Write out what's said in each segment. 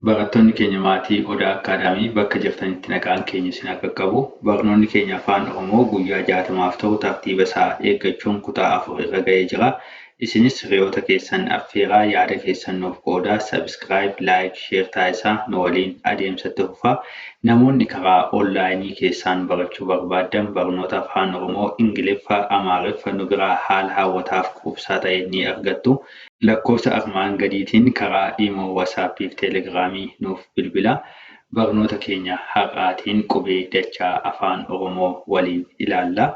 Barattoonni keenya maatii Odaa Akkaadaamii bakka jirtanitti nagaan keenya isin haa qaqqabu. Barnoonni keenya Afaan Oromoo guyyaa 60f ta'u tartiiba isaa eeggachuun kutaa 4 irra ga'ee jira. Isinis hiriyoota keessan affeeraa yaada keessan nuuf qoodaa subscribe, like, share taasisaa nu waliin adeemsa itti fufaa. Namoonni karaa onlaayinii keessaan barachuu barbaaddan barnoota Afaan Oromoo, Ingiliffa, Amaariffa nu biraa haala hawwataaf quubsaa ta'een ni argattu. Lakkoofsa armaan gadiitiin karaa imo, WhatsApp fi Telegramii nuuf bilbilaa. Barnoota keenya har'aatiin qubee dachaa Afaan Oromoo waliin ilaalla.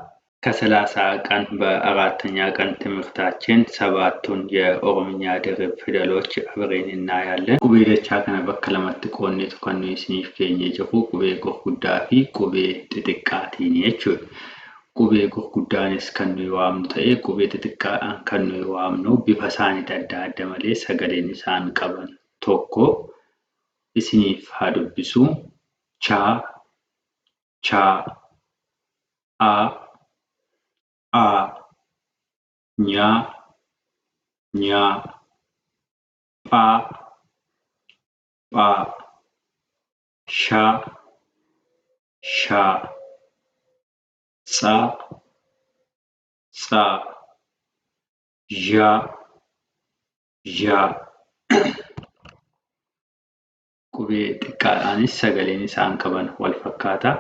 ከሰላሳ ቀን በአራተኛ ቀን ትምህርታችን ሰባቱን የኦሮምኛ ድርብ ፊደሎች አብረን እናያለን። Qubee dachaa kana bakka lamatti qoodneetu kan nuyi isiniif keenyee jirru qubee gurguddaa fi qubee xixiqqaatiin jechuudha. Qubee gurguddaanis kan nuyi waamnu ta'ee qubee xixiqqaadhaan kan nuyi waamnu bifa isaaniitu adda adda malee sagaleen isaan qaban tokko isiniif haa dubbisu. Cha, chaa, a, aa, nya, nyaa, pha, phaa, sha, shaa, tsa, tsaa, zha, zhaa. Qubee xiqqaadhaanis sagaleen isaan qaban wal fakkaata.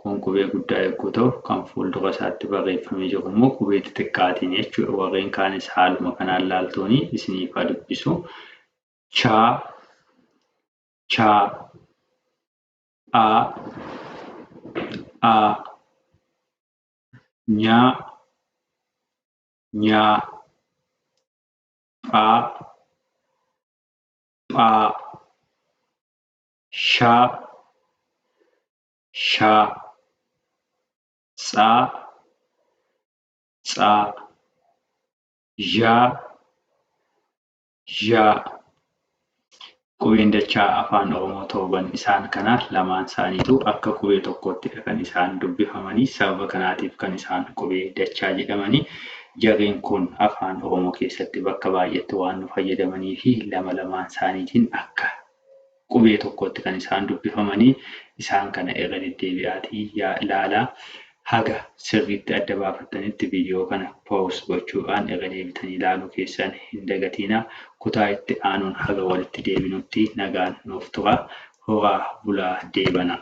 Kun qubee guddaa yogguu ta'u, kan fuuldura isaatti barreeffamee jiru immoo qubee xixiqqaatiin jechuudha. Warreen kaanis haaluma kanaan laaltooni isiniif haa dubbisu. Chaa, chaa, aa, aa, nyaa, nyaa, phaa, phaa, shaa, shaa, tsaa, tsaa, zhaa, zhaa. Qubeen dachaa Afaan Oromoo torban isaan kana lamaan isaaniitu akka qubee tokkoottidha kan isaan dubbifamanii. Sababa kanaatiif kan isaan qubee dachaa jedhamanii. Jarreen kun Afaan Oromoo keessatti bakka baay'eetti waan nu fayyadamanii fi lama lamaan isaaniitiin akka qubee tokkootti kan isaan dubbifamanii. Isaan kana irra deddeebi'aatii ilaalaa. Haga sirriitti adda baafattanitti viidiyoo kana pause gochuudhaan irra deebitanii ilaaluu keessan hin dagatinaa. Kutaa itti aanuun haga walitti deebinutti nagaan nuuf tura. Horaa bulaa deebana.